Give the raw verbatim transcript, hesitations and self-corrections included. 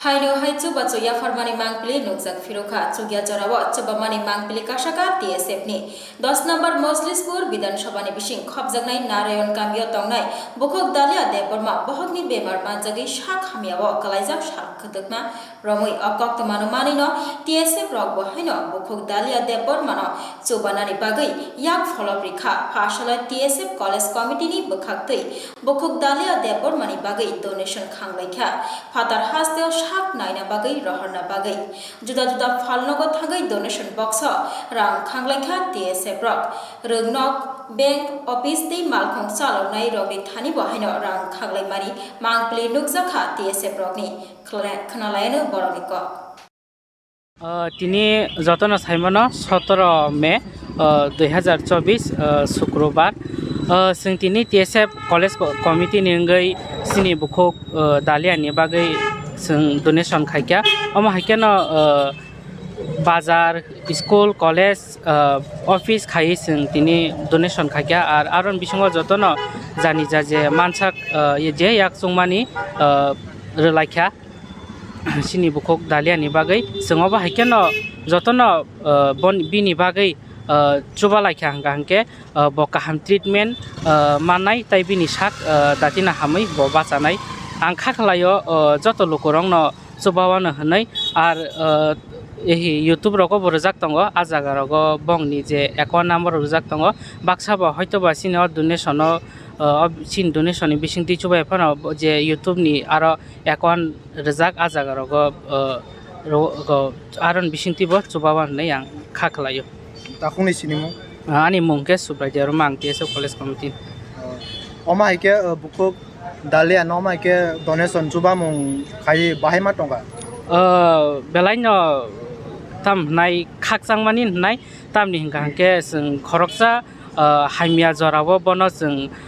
Haino hai chubachu yapharmani mangpili nukjak phirokha. Chukya jorao chubamani mangpili kasaka T S F ni dos number Moslispur Bidhan Sabha ni bising khopjaknai Narayan kamio tongnai bukhuk Dalia Debbarma bohokni bemar manjagwi sak hamyao kwlaijak sal kwtwkma romwi o koktwmano manwino T S F rok bo haino bukhuk Dalia Debbarmano chubanani bagwi yak pholop rikha. Phasalai T S F College Committee ni bwkhaktwi bukhuk Dalia Debbarmani bagwi donation khanglaikha. Phatar hasteo sak naina bagwi rohorna bagwi juda juda phalnogo thangwi donation box o rang khanglaikha T S F rok. Rwngnok, bank, office tei malkhung chaloknai rokni thani bo haino rang khanglaimani mangpili nukjakha T S F rokni. Khwla-, khwnalaiano borokni kok. Ah, tini jotono saimano sotoro May, ah, dui hazar chobis, ah, Sukrobar. Ah, chwng tini T S F College Co-, Committee ni wngwi chini bukhuk, ah, Dalia ni bagwi chwng donation khaikha. Omo hai kheno, ah, bazar, school, college, ah, office khaiwi chwng tini donation khaikha. Ar aron bisingo jotono jani jaje mansak, ah, je yak chungmani, ah, rwlaikha. Chini bukhuk Dalia ni bagwi chwng obo hai kheno jotono, ah, bon-, bini bagwi, ah, chuba laikha hwnkha hwnkhe, ah, bo kaham treatment, ah, mannai tei bini sak, ah, datina hamwi bo bachanai. Ang kha khlaio, ah, joto lukurokno chuba wano hwnwi. Ar, ah, ehi YouTube rogo bo rwjak tongo, ah jaga rogo bongni je account number rwjak tongo. Baksa bo hoito ba chini o donation o, ah, o chini donation ni bisingtwi chubai phano bo je YouTube ni aro account rwjak, ah jaga rogo, ah, ro-, go-, aron bisingtwi bo chuba wano hwnwi ang kha khlaio. Takhukni sinimung? Ah, ani mung khe Subraidi Ruma, ang T S F College Committee. Oh. Omo hai khe, uh, bukhuk Dalia no omo hai khe donation chubamung khai bahai ma tongkha? Uh, belai no tam hwnai khakchangmani hwnai, tamni hwnkha hwnkhe chwng khoroksa, uh, hamya jorao bono chwng